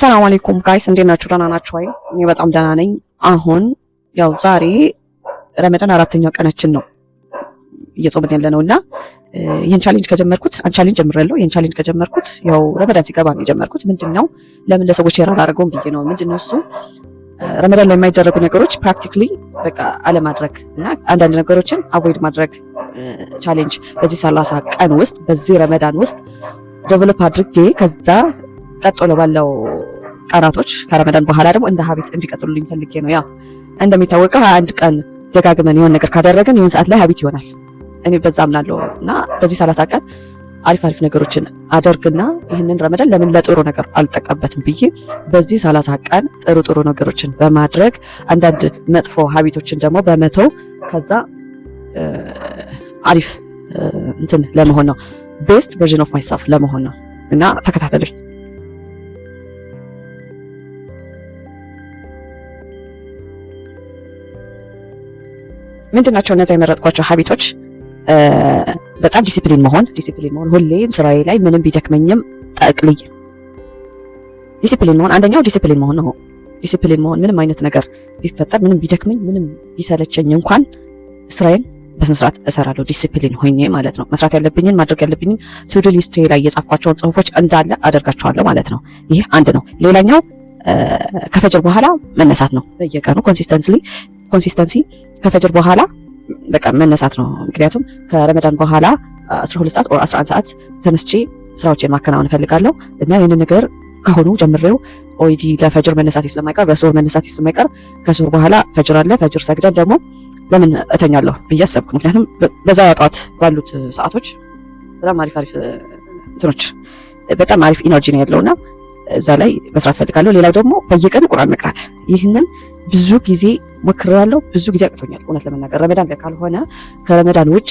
አሰላሙ አለይኩም guys፣ እንዴት ናችሁ? ደህና ናችሁ ወይ? እኔ በጣም ደህና ነኝ። አሁን ያው ዛሬ ረመዳን አራተኛው ቀናችን ነው እየጾምን ያለ ነው እና ይህን challenge ከጀመርኩት አንድ challenge ጀምሬያለሁ። ይህን challenge ከጀመርኩት ያው ረመዳን ሲገባ ነው የጀመርኩት። ምንድነው ለምን ለሰዎች share አላደርገውም ብዬ ነው። ምንድነው እሱ ረመዳን ላይ የማይደረጉ ነገሮች practically በቃ አለማድረግ እና አንዳንድ ነገሮችን avoid ማድረግ challenge በዚህ 30 ቀን ውስጥ፣ በዚህ ረመዳን ውስጥ develop አድርጌ ከዛ ቀጥሎ ባለው ቀናቶች ከረመዳን በኋላ ደግሞ እንደ habit እንዲቀጥሉልኝ ፈልጌ ነው። ያ እንደሚታወቀው 21 ቀን ደጋግመን የሆነ ነገር ካደረግን የሆነ ሰዓት ላይ habit ይሆናል። እኔ በዛ አምናለሁ እና በዚህ 30 ቀን አሪፍ አሪፍ ነገሮችን አደርግና ይህንን ረመዳን ለምን ለጥሩ ነገር አልጠቀምበትም ብዬ በዚህ 30 ቀን ጥሩ ጥሩ ነገሮችን በማድረግ፣ አንዳንድ መጥፎ habit ኦችን ደግሞ በመተው ከዛ አሪፍ እንትን ለመሆን ነው፣ best version of myself ለመሆን ነው እና ተከታተሉኝ። ምንድን ናቸው እነዚያ የመረጥኳቸው habit ኦች? በጣም ዲሲፕሊን መሆን፣ ሁሌ ስራዬ ላይ ምንም ቢደክመኝም ጠቅልይ ዲሲፕሊን መሆን፣ አንደኛው ዲሲፕሊን መሆን ነው። ዲሲፕሊን መሆን፣ ምንም አይነት ነገር ቢፈጠር፣ ምንም ቢደክመኝ፣ ምንም ቢሰለቸኝ እንኳን ስራዬን በስነ ስርዓት እሰራለሁ። ዲሲፕሊን ሆኜ ማለት ነው። መስራት ያለብኝን፣ ማድረግ ያለብኝን to-do list ላይ የጻፍኳቸውን ጽሁፎች እንዳለ አደርጋቸዋለሁ ማለት ነው። ይህ አንድ ነው። ሌላኛው ከፈጅር በኋላ መነሳት ነው። በየቀኑ consistency ከፈጅር በኋላ በቃ መነሳት ነው። ምክንያቱም ከረመዳን በኋላ 12 ሰዓት or 11 ሰዓት ተነስቼ ስራዎችን ማከናወን እፈልጋለሁ እና ይህንን ነገር ካሁኑ ጀምሬው already ለፈጅር መነሳት ስለማይቀር፣ ለሱሁር መነሳት ስለማይቀር፣ ከሱሁር በኋላ ፈጅር አለ። ፈጅር ሰግደን ደግሞ ለምን እተኛለሁ ብዬ አሰብኩ። ምክንያቱም በዛ ጠዋት ባሉት ሰዓቶች በጣም አሪፍ አሪፍ እንትኖች፣ በጣም አሪፍ energy ነው ያለውና እዛ ላይ መስራት ፈልጋለሁ። ሌላው ደግሞ በየቀኑ ቁርአን መቅራት። ይህንን ብዙ ጊዜ ሞክሬያለሁ፣ ብዙ ጊዜ አቅቶኛል። እውነት ለመናገር ረመዳን ላይ ካልሆነ ከረመዳን ውጭ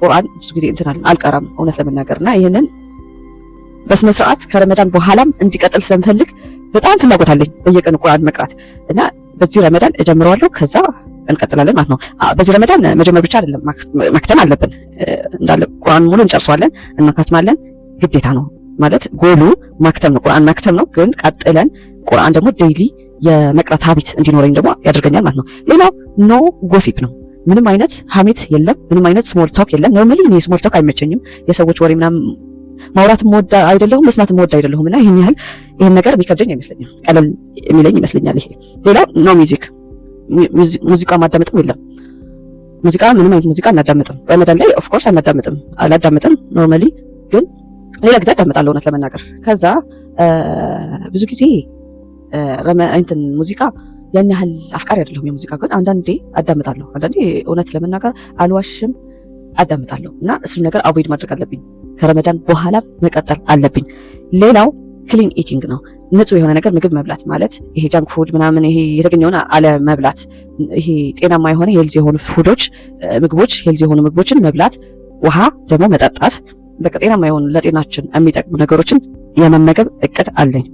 ቁርአን ብዙ ጊዜ እንትን አልቀራም እውነት ለመናገር። እና ይህንን በስነ ስርዓት ከረመዳን በኋላም እንዲቀጥል ስለምፈልግ በጣም ፍላጎት አለኝ በየቀኑ ቁርአን መቅራት እና በዚህ ረመዳን እጀምረዋለሁ። ከዛ እንቀጥላለን ማለት ነው። በዚህ ረመዳን መጀመር ብቻ አይደለም፣ ማክተም አለብን። እንዳለ ቁርአን ሙሉ እንጨርሰዋለን፣ እናከትማለን። ግዴታ ነው፣ ማለት ጎሉ ማክተም ነው፣ ቁርአን ማክተም ነው። ግን ቀጥለን ቁርአን ደግሞ daily የመቅራት habit እንዲኖረኝ ደግሞ ያደርገኛል ማለት ነው። ሌላው no gossip ነው። ምንም አይነት ሀሜት የለም። ምንም አይነት small talk የለም። Normally እኔ small talk አይመቸኝም። የሰዎች ወሬ ምናምን ማውራት የምወድ አይደለሁም፣ መስማት የምወድ አይደለሁም እና ይህን ያህል ይህን ነገር የሚከብደኝ አይመስለኝም። ቀለል የሚለኝ ይመስለኛል። ይሄ ሌላው no music፣ ሙዚቃ ማዳመጥም የለም። ሙዚቃ፣ ምንም አይነት ሙዚቃ አናዳምጥም። ረመዳን ላይ of course አናዳምጥም፣ አላዳምጥም normally፣ ግን ሌላ ጊዜ አዳምጣለሁ እውነት ለመናገር። ከዛ ብዙ ጊዜ እንትን ሙዚቃ ያን ያህል አፍቃሪ አይደለሁም የሙዚቃ፣ ግን አንዳንዴ አዳምጣለሁ። አንዳንዴ እውነት ለመናገር አልዋሽም አዳምጣለሁ እና እሱን ነገር avoid ማድረግ አለብኝ። ከረመዳን በኋላ መቀጠል አለብኝ። ሌላው clean eating ነው። ንጹህ የሆነ ነገር ምግብ መብላት፣ ማለት ይሄ junk food ምናምን ይሄ የተገኘውን አለመብላት፣ ይሄ ጤናማ የሆነ healthy የሆኑ food ኦች፣ ምግቦች፣ healthy የሆኑ ምግቦችን መብላት፣ ውሃ ደግሞ መጠጣት፣ በቃ ጤናማ የሆኑ ለጤናችን የሚጠቅሙ ነገሮችን የመመገብ እቅድ አለኝ።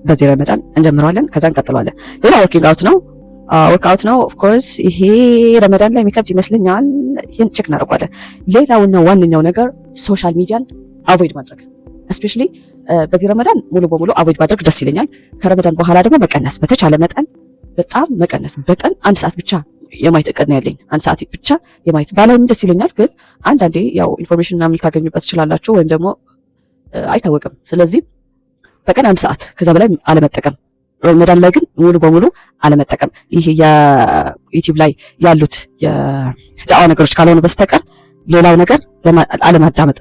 በዚህ ረመዳን እንጀምረዋለን፣ ከዛ እንቀጥለዋለን። ሌላ working out ነው። Workout ነው፣ of course ይሄ ረመዳን ላይ የሚከብድ ይመስለኛል። ይህን check እናደርገዋለን። ሌላውና ዋነኛው ነገር social media ን avoid ማድረግ፣ especially በዚህ ረመዳን ሙሉ በሙሉ avoid ማድረግ ደስ ይለኛል። ከረመዳን በኋላ ደግሞ መቀነስ፣ በተቻለ መጠን በጣም መቀነስ። በቀን አንድ ሰዓት ብቻ የማየት እቅድ ነው ያለኝ። አንድ ሰዓት ብቻ የማየት ባላይም ደስ ይለኛል። ግን አንዳንዴ ያው information ምናምን ልታገኙበት ትችላላችሁ ወይም ደግሞ አይታወቅም። ስለዚህ በቀን አንድ ሰዓት፣ ከዛ በላይ አለመጠቀም። ረመዳን ላይ ግን ሙሉ በሙሉ አለመጠቀም። ይህ የዩቲዩብ ላይ ያሉት የዳዋ ነገሮች ካልሆኑ በስተቀር ሌላው ነገር አለማዳመጥ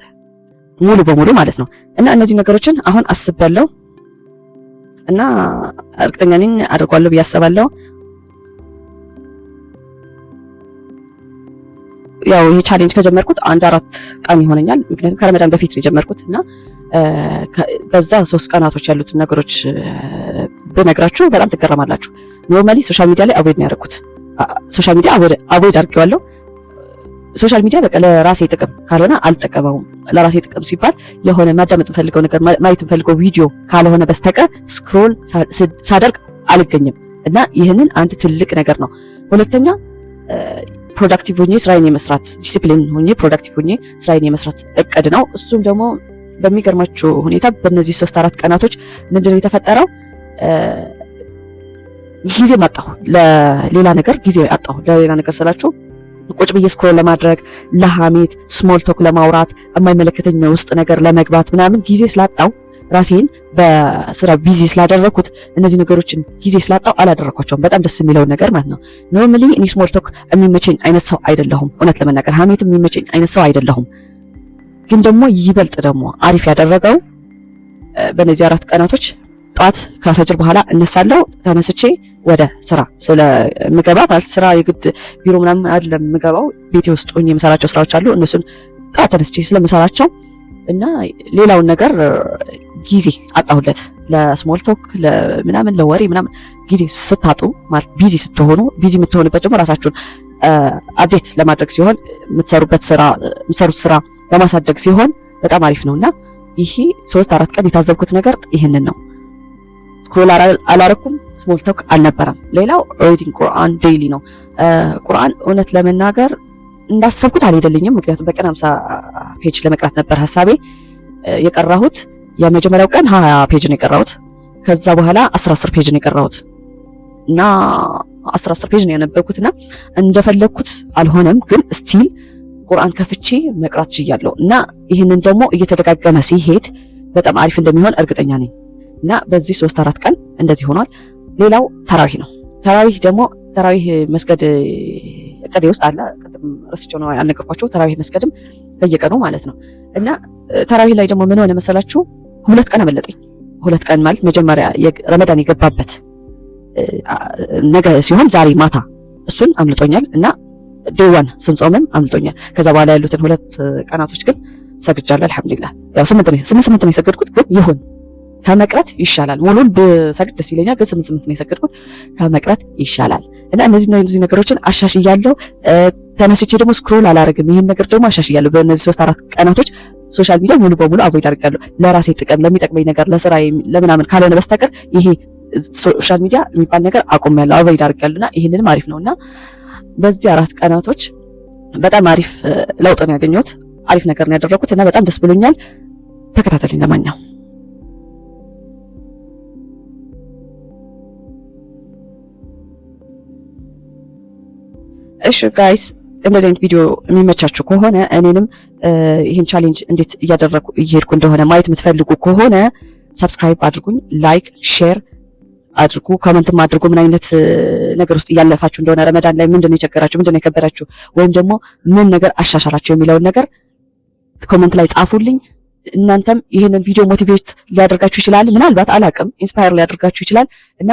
ሙሉ በሙሉ ማለት ነው። እና እነዚህ ነገሮችን አሁን አስቤያለሁ እና እርግጠኛ ነኝ አድርጓለሁ ብዬ አስባለሁ። ያው ይሄ challenge ከጀመርኩት አንድ 4 ቀን ይሆነኛል። ምክንያቱም ከረመዳን በፊት ነው የጀመርኩት እና በዛ 3 ቀናቶች ያሉትን ነገሮች ብነግራችሁ በጣም ትገረማላችሁ። Normally social media ላይ avoid ነው ያደረኩት። Social media avoid አድርጌዋለሁ። Social media በቃ ለራሴ ጥቅም ካልሆነ አልጠቀመውም። ለራሴ ጥቅም ሲባል የሆነ ማዳመጥ የምፈልገው ነገር፣ ማየት የምፈልገው ቪዲዮ ካልሆነ በስተቀር scroll ሳደርግ አልገኝም እና ይህንን አንድ ትልቅ ነገር ነው። ሁለተኛ productive ሆኜ ስራዬን የመስራት፣ ዲሲፕሊን ሆኜ productive ሆኜ ስራዬን የመስራት እቅድ ነው። እሱም ደግሞ በሚገርማችሁ ሁኔታ በእነዚህ 3 4 ቀናቶች ምንድነው የተፈጠረው? ጊዜ አጣሁ ለሌላ ነገር፣ ጊዜ አጣሁ ለሌላ ነገር ስላችሁ ቁጭ ብዬ scroll ለማድረግ፣ ለሐሜት፣ small talk ለማውራት፣ የማይመለከተኝ ውስጥ ነገር ለመግባት ምናምን ጊዜ ስላጣው፣ ራሴን በስራ busy ስላደረኩት፣ እነዚህ ነገሮችን ጊዜ ስላጣው አላደረኳቸውም። በጣም ደስ የሚለውን ነገር ማለት ነው። Normally እኔ small talk የሚመቸኝ አይነት ሰው አይደለሁም። እውነት ለመናገር ሐሜትም የሚመቸኝ አይነት ሰው አይደለሁም። ግን ደግሞ ይበልጥ ደግሞ አሪፍ ያደረገው በእነዚህ 4 ቀናቶች ጠዋት ከፈጅር በኋላ እነሳለሁ። ተነስቼ ወደ ስራ ስለምገባ፣ ማለት ስራ የግድ ቢሮ ምናምን አይደለም የምገባው፣ ቤቴ ውስጥ ሆኜ የምሰራቸው ስራዎች አሉ። እነሱን ጠዋት ተነስቼ ስለምሰራቸው እና ሌላውን ነገር ጊዜ አጣሁለት ለ small talk ለምናምን ለወሬ ምናምን ጊዜ ስታጡ፣ ማለት busy ስትሆኑ፣ busy የምትሆኑበት ደግሞ ራሳችሁን update ለማድረግ ሲሆን፣ የምትሰሩበት ስራ የምትሰሩት ስራ ለማሳደግ ሲሆን በጣም አሪፍ ነውና ይሄ 3-4 ቀን የታዘብኩት ነገር ይህንን ነው። Scroll አላረኩም፣ small talk አልነበረም። ሌላው reading ቁርአን daily ነው። ቁርአን እውነት ለመናገር እንዳሰብኩት አልሄደልኝም። ምክንያቱም በቀን 50 page ለመቅራት ነበር ሀሳቤ። የቀራሁት የመጀመሪያው ቀን 20 page ነው የቀራሁት። ከዛ በኋላ 10 10 page ነው የቀራሁት እና 10 10 page ነው ያነበብኩት እና እንደፈለግኩት አልሆነም፣ ግን still ቁርአን ከፍቼ መቅራት ችያለሁ እና ይህንን ደግሞ እየተደጋገመ ሲሄድ በጣም አሪፍ እንደሚሆን እርግጠኛ ነኝ። እና በዚህ 3-4 ቀን እንደዚህ ሆኗል። ሌላው ተራዊህ ነው። ተራዊህ ደግሞ ተራዊህ መስገድ እቅዴ ውስጥ አለ። ቅድም ረስቼው ነው ያልነገርኳችሁ። ተራዊህ መስገድም በየቀኑ ማለት ነው። እና ተራዊህ ላይ ደግሞ ምን ሆነ መሰላችሁ? 2 ቀን አመለጠኝ። 2 ቀን ማለት መጀመሪያ ረመዳን የገባበት ነገ ሲሆን ዛሬ ማታ እሱን አምልጦኛል እና day one ስንጾምም አምልጦኛል። ከዛ በኋላ ያሉትን 2 ቀናቶች ግን ሰግጃለሁ። አልሐምዱሊላህ ያው 8 ነው፣ 8 8 ነው የሰገድኩት፣ ግን ይሁን ከመቅረት ይሻላል። ሙሉን ብሰግድ ደስ ይለኛል፣ ግን 8 8 ነው የሰገድኩት፣ ከመቅረት ይሻላል። እና እነዚህ ነገሮችን አሻሽያለሁ። ተነስቼ ደግሞ scroll አላረግም። ይሄን ነገር ደግሞ አሻሽያለሁ። በእነዚህ 3-4 ቀናቶች social media ሙሉ በሙሉ avoid አድርጋለሁ። ለራሴ ጥቅም፣ ለሚጠቅመኝ ነገር፣ ለስራ ለምናምን ካልሆነ በስተቀር ይሄ social media የሚባል ነገር አቁሜያለሁ፣ avoid አድርጋለሁና ይሄንንም አሪፍ ነውና በዚህ 4 ቀናቶች በጣም አሪፍ ለውጥ ነው ያገኘሁት። አሪፍ ነገር ነው ያደረኩት እና በጣም ደስ ብሎኛል። ተከታተሉኝ ለማንኛውም። እሺ guys፣ እንደዚህ አይነት ቪዲዮ የሚመቻችሁ ከሆነ፣ እኔንም ይህን challenge እንዴት እያደረኩ እየሄድኩ እንደሆነ ማየት የምትፈልጉ ከሆነ subscribe አድርጉኝ፣ like፣ share አድርጉ፣ comment ም አድርጉ። ምን አይነት ነገር ውስጥ እያለፋችሁ እንደሆነ፣ ረመዳን ላይ ምንድን ነው የቸገራችሁ፣ ምንድን ነው የከበዳችሁ፣ ወይም ደግሞ ምን ነገር አሻሻላችሁ የሚለውን ነገር comment ላይ ጻፉልኝ። እናንተም ይህንን ቪዲዮ motivate ሊያደርጋችሁ ይችላል፣ ምናልባት አላቅም፣ inspire ሊያደርጋችሁ ይችላል እና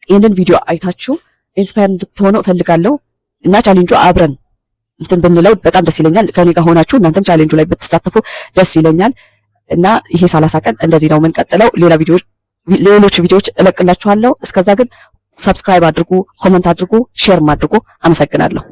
ይህንን ቪዲዮ አይታችሁ inspire እንድትሆኑ እፈልጋለሁ እና ቻሌንጁ አብረን እንትን ብንለው በጣም ደስ ይለኛል። ከኔ ጋር ሆናችሁ እናንተም ቻሌንጁ ላይ ብትሳተፉ ደስ ይለኛል እና ይሄ 30 ቀን እንደዚህ ነው የምንቀጥለው። ሌላ ቪዲዮዎች ሌሎች ቪዲዮዎች እለቅላችኋለሁ። እስከዛ ግን subscribe አድርጉ፣ comment አድርጉ፣ share ም አድርጉ። አመሰግናለሁ።